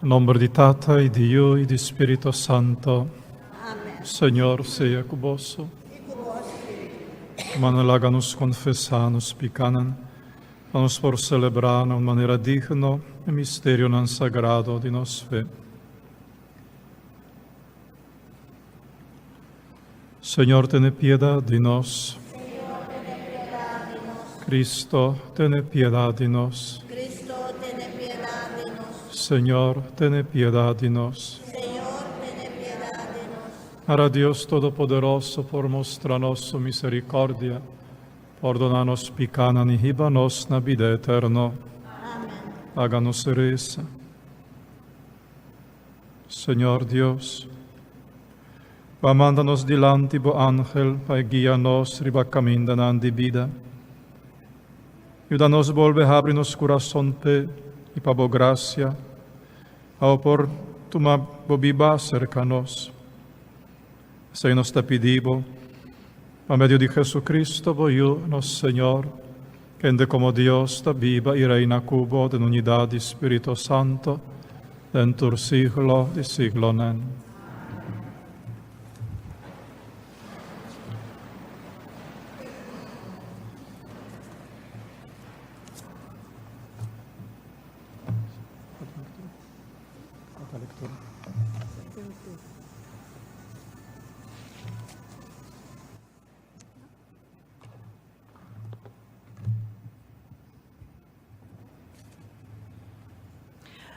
Nomber di Tata y di Yu y di Spirito Santo. Amen. Señor sea cu boso. I ku bo spiritu. Rumannan, laga nos confesa nos picanan, pa nos por celebra na un manera digno e misterionan sagrado di nos fe. Señor, tene piedad di nos. Señor, tene piedad di nos. Cristo, tene piedad di nos. Cristo, tene piedad di nos. Señor, tene piedad di nos. Señor, tene piedad di nos. Ara Dios Todopoderoso por mustra nos su misericordia, pordona nos picanan y hiba nos na bida eterno. Amen. Laga nos resa. Señor Dios, Bo a manda nos dilanti Bo angel pa e guia nos riba camindanan di bida. Yuda nos bolbe habri nos curason p'e y pa Bo gracia, pa Bo por tuma Bo biba cerca nos. Esei nos ta pidi Bo, pa medio di Jesucristo, Bo Yu, nos Señor, kende como Dios ta biba y reina cu Bo den unidad di Spirito Santo, den tur siglo di siglonan.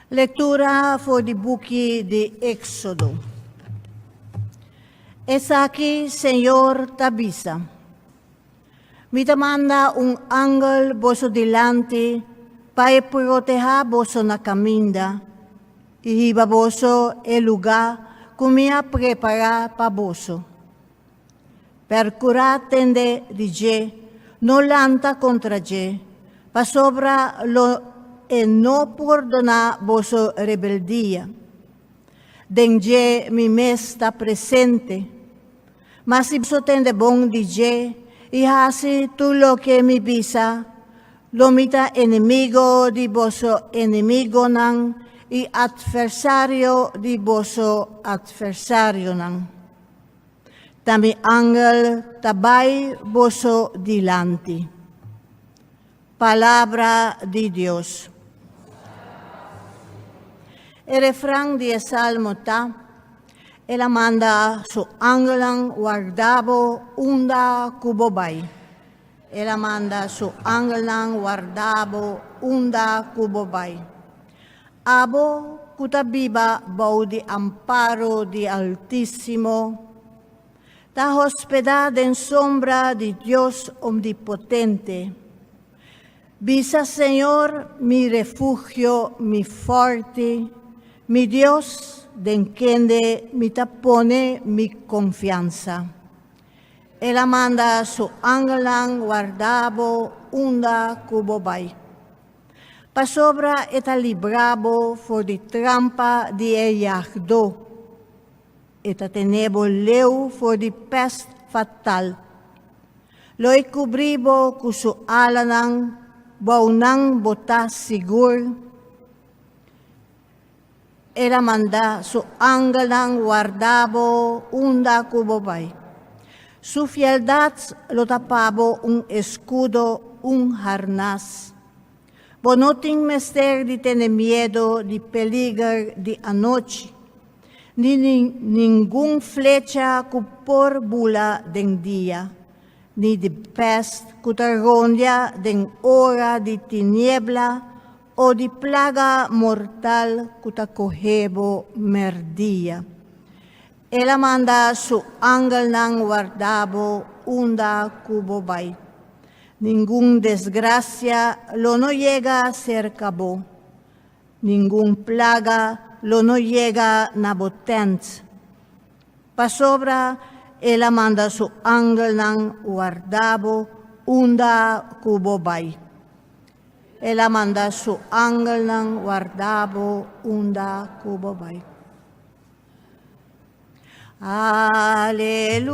Lectura for di buki di Éxodo. Esaki Señor ta bisa, Mi ta manda un angel boso dilanti pa e protehá boso na kaminda i hiba boso e lugá ku mi a prepará pa boso. Perkurá tende di dje, no lanta kontra dje, pasobra lo e no pordoná boso rebeldia. Den dje mi mes ta presente. Ma si boso tende bon di dje i hasi tur loke mi bisa, lo mi ta enemigo di boso enemigonan i atversario di boso atversarionan. Ta mi angel ta bai boso dilanti. Palabra di Dios. E refran di e salmo ta, El a manda su angelnan warda bo unda ku bo bai. El a manda su angelnan warda bo unda ku bo bai. Abo ku ta biba bou di amparo di Altísimo, ta hospedá den sombra di Dios Omnipotente. Bisa Señor, mi refugio, mi fòrti, mi Dios, den kende mi ta pone mi konfiansa. El a manda su angelnan warda bo unda ku bo bai. Pasobra e ta libra bo for di trampa di e yagdó, e ta tene bo leu for di pèst fatal. Lo e kubrí bo ku su alanan, bou nan bo ta sigur. El a manda su angelnan warda bo unda ku bo bai. Su fieldat lo ta pa bo un eskudo, un harnas. Bo no tin mester di tene miedu di peliger di anochi, ni di ningun flecha ku por bula den dia, ni di pèst ku ta rondia den ora di tiniebla o di plaga mortal ku ta kohe bo mèrdia. El a manda su angelnan warda bo unda ku bo bai. Ningun desgrasia lo no yega serka bo, ningun plaga lo no yega na bo tènt, pasobra el a manda su angelnan warda bo unda ku bo bai. El a manda su angelnan warda bo unda ku bo bai. Aleluya,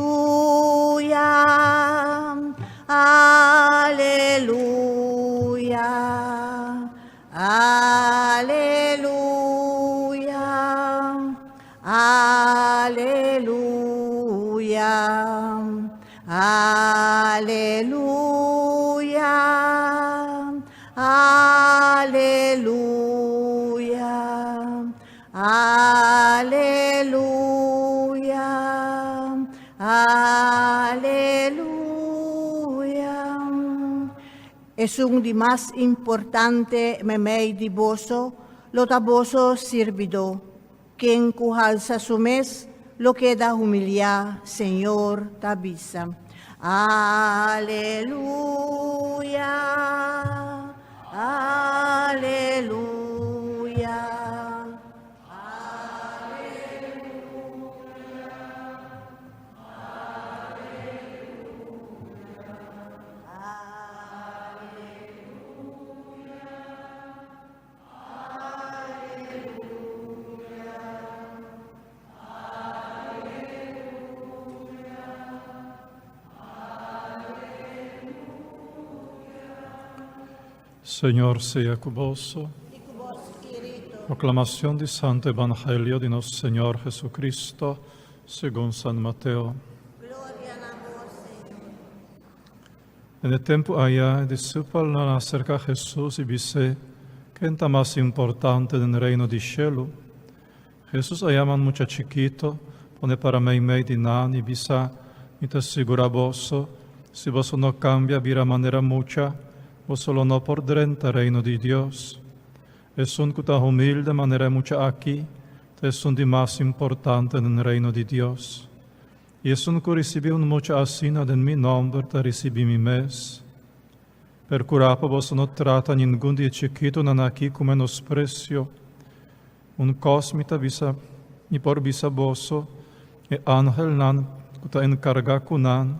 aleluya, aleluya. Aleluya. Aleluya. Aleluya. Aleluya. Aleluya. Esun di mas importante meimei di boso lo ta boso sirbidó. Ken ku halsa su mes lo keda humiliá, Señor ta bisa. Aleluya. Aleluya. Señor sea cu boso. Proclamación di Santo Evangelio di nos Señor Jesucristo, segun San Mateo. Gloria na bo, Señor. Den e tempu aya, e disipelnan a aserká Hesus i bis'é, Ken ta mas importante den Reino di shelu? Hesus a yama un mucha chikito, pone para meimei di nan i bisa, Mi ta sigurá boso, si boso no kambia bira manera mucha, boso lo no por drenta Reino di Dios. Esun ku ta humilde manera e mucha aki, ta esun di mas importante den Reino di Dios. I esun ku risibí un mucha asina den mi nòmber ta risibí mi mes. Perkurá pa boso no trata ningun di e chikitunan akí ku menospresio. Un kos mi ta bisa, mi por bisa boso, e angelnan ku ta enkargá ku nan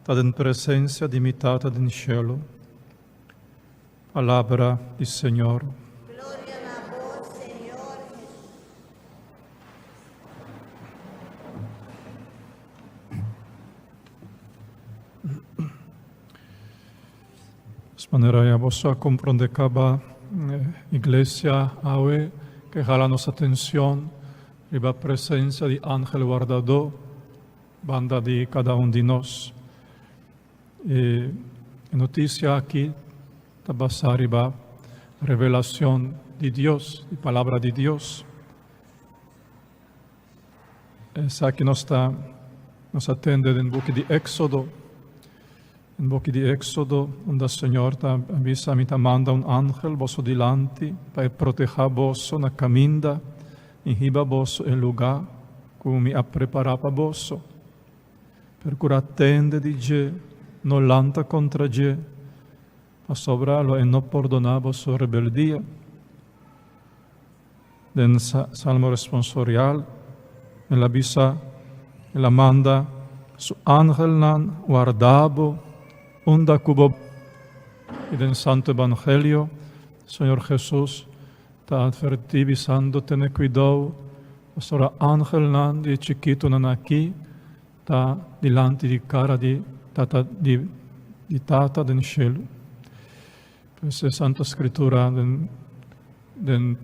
ta den presensia di mi Tata den shelu. Palabra di Señor. Gloria na bo, Señor Hesus. Des manera ya boso a comprende caba iglesia awe ke hala nos atencion riba presencia di angel wardadó banda di cada un di nos. E noticia aki ta basa riba revelacion di Dios, di palabra di Dios. Esaki nos ta nos a tende den buki di Éxodo. Den buki di Éxodo, unda Señor ta bisa, Mi ta manda un ángel boso dilanti pa e protehá boso na kaminda i hiba boso e lugá ku mi a prepará pa boso. Perkurá tende di dje, no lanta kontra dje, pasobra lo e no pordoná boso rebeldia. Den Salmo responsorial, el a bisa, El a manda su angelnan warda bo unda ku bo. I den Santo Evangelio, Señor Jesus ta atvertí bisando, Tene kuidou, pasobra angelnan di e chikitunan aki ta dilanti di kara di Tata di di Tata den shelu. Pues e Santa Scritura den den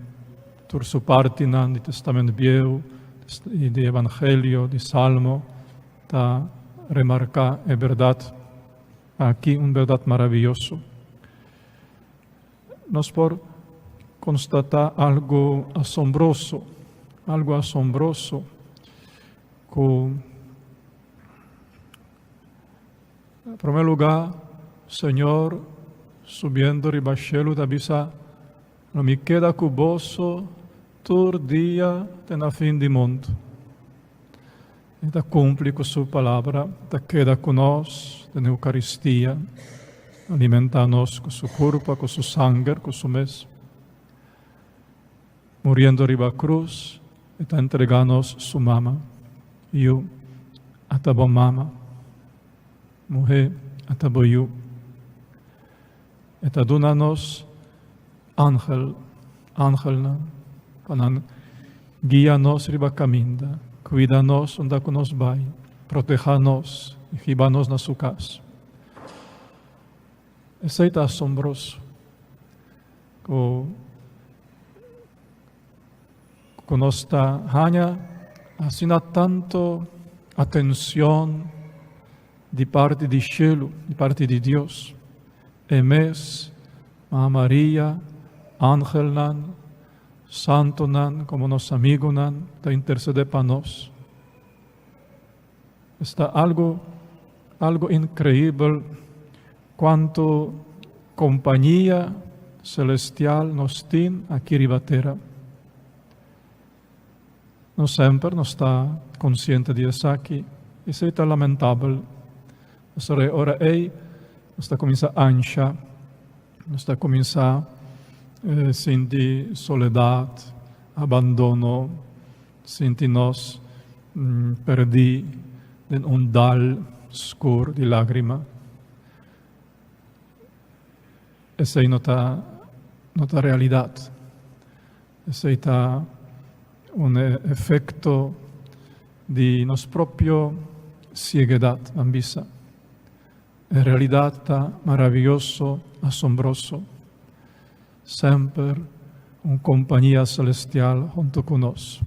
tur su partinan di Testament Bieu i di Evangelio, di Salmo, ta remarká e bèrdat aki, un bèrdat maravioso. Nos por konstatá algu asombroso, algu asombroso ku Na promé lugá, Señor, subiendo riba shelu ta bisa, Lo mi keda ku boso tur dia te na fin di mundu. E ta kumpli ku su palabra, ta keda ku nos den Eukaristia, alimentá nos ku su kurpa, ku su sanger, ku su mes. Muriendo riba krus, e ta entregá nos su mama. Yu, ata bo mama. Muhé, ata bo yu. E ta duna nos angel, angelnan, pa nan guia nos riba kaminda, kuida nos unda ku nos bai, protehá nos i hiba nos na su kas. Esei ta asombroso. Ku ku nos ta haña Asina tanto atencion di parti di shelu, di parti di Dios. E mes, Mama Maria, angelnan, santonan como nos amigonan ta intercede pa nos. Esta algo algo increibel cuanto compañia celestial nos tin aki riba tera. No semper nos ta konsiente di esaki. Esei ta lamentabel. Pasobra e ora ei nos ta kuminsá ansha, nos ta kuminsá sinti soledat, abandono, sinti nos perdí den un dal skur di lágrima. Esei no ta no ta realidat. Esei ta un efecto di nos propio cieguedad, nan bisa. E realidad ta maraviyoso, asombroso. Semper un compañia celestial hunto cu nos.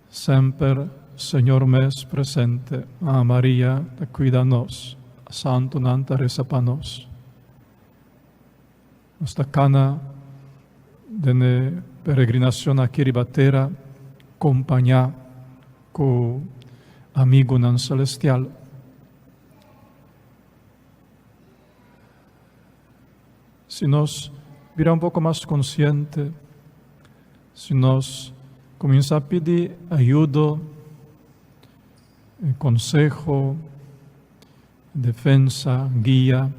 Semper Señor mes presente. Mama Maria ta cuida nos. Santonan ta reza pa nos. Nos ta kana den e peregrinacion aki riba tera compañá cu amigunan celestial. Si nos bira un poco mas consciente, si nos cuminsa pidi ayudo, conseho, Defensa, guia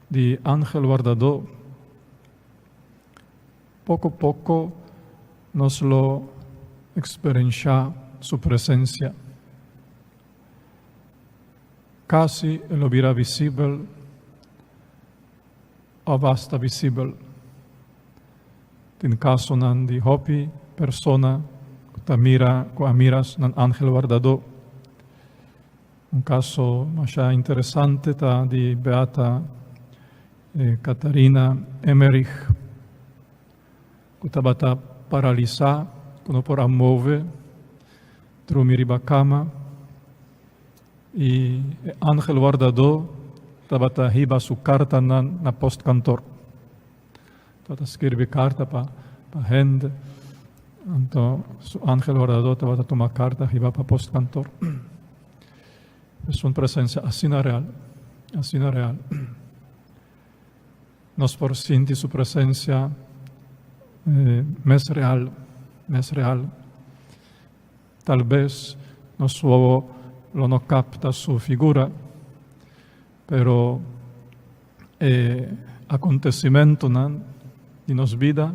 di angel wardadó. Poko poko nos lo eksperenshá su presensia. Kasi e lo bira visibel òf asta visibel. Tin kasonan di hopi persona ku ta mira ku a mira nan angel wardadó. Un kaso masha interesante ta di Beata Catharina Emmerich, ku tabata paralisá, ku no por a move, drumi riba kama, i e angel wardadó tabata hiba su kartanan na postkantor. Tabata skirbi karta pa hende, anto su angel wardadó tabata tuma karta hiba pa postkantor. Es un presencia asina real, asina real. Nos por sinti su presencia mes real, mes real. Tal bes nos wowo lo no capta su figura, pero e acontecimentonan di nos bida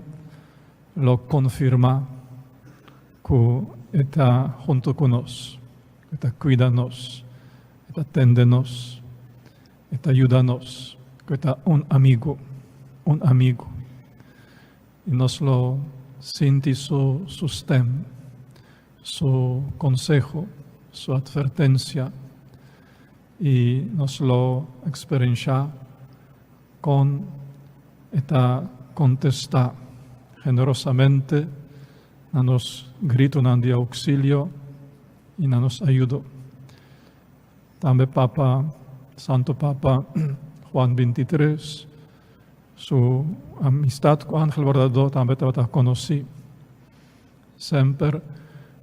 lo confirma cu e ta hunto cu nos, e ta cuida nos, e ta tende nos, e ta yuda nos, cu e ta un amigo, un amigo. Y nos lo sinti su su stem, su conseho, su advertencia y nos lo experiencia con e ta contesta generosamente na nos gritonan di auxilio y na nos ayudo. Tambe Papa, Santo Papa Juan 23, su amistad cu Angel Guardador tambe tabata conoci. Semper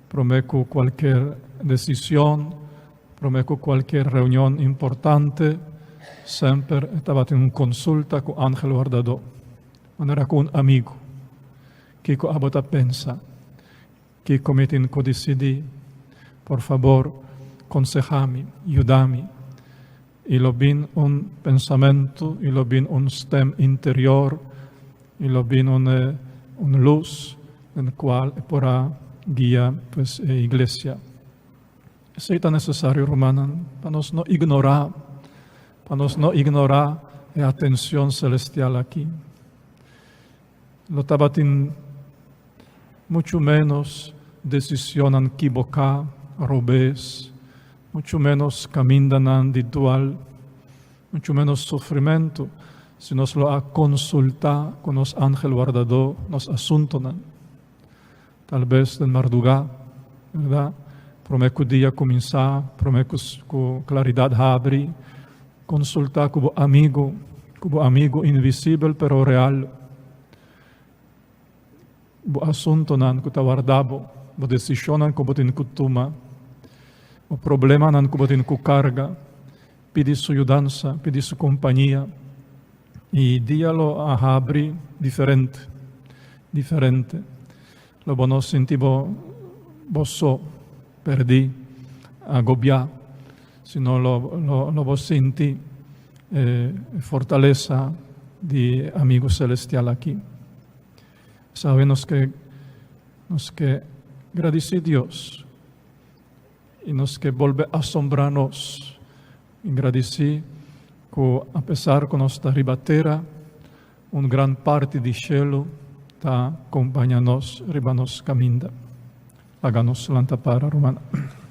prome cu cualkier decision, prome cu cualkier reunion importante, semper e tabatin un consulta cu Angel Guardador, manera cu un amigo. Kico abo ta pensa? Kico mi tin cu dicidi? Por fabor, conseha mi, yuda mi. I lo bin un pensamentu, i lo bin un stem interior, i lo bin un un lus den cual e por a guia pues e iglesia. Esey ta necesario rumannan pa nos no ignora, pa nos no ignora e atencion celestial aki. Lo tabatin muchu ménos desicionnan kibocá, robes, muchu ménos camindanan di dual, muchu ménos sufrimentu si nos lo a consultá cu nos angel wardadó nos asuntonan. Tal bes den mardugá. Bèrdat? Promé ku dia kuminsá, promé ku ku klaridat habri, konsultá ku bo amigu, ku bo amigu invisibel pero real. Bo asuntonan ku ta warda bo, bo desishonnan ku bo tin ku tuma, bo problemanan ku bo tin ku karga, pidi su yudansa, pidi su kompania, i dia lo a habri diferente, diferente. Lo bo no sinti bo bo so, pèrdí, agobiá, sino lo lo lo bo sinti e fortalesa di e amigu selestial aki. Sabe nos ke nos ke gradisí Dios i nos ke bolbe asombrá nos i gradisí ku apesar ku nos ta riba tera un gran parti di shelu ta kompaña nos riba nos kaminda. Laga nos lanta para, rumannan.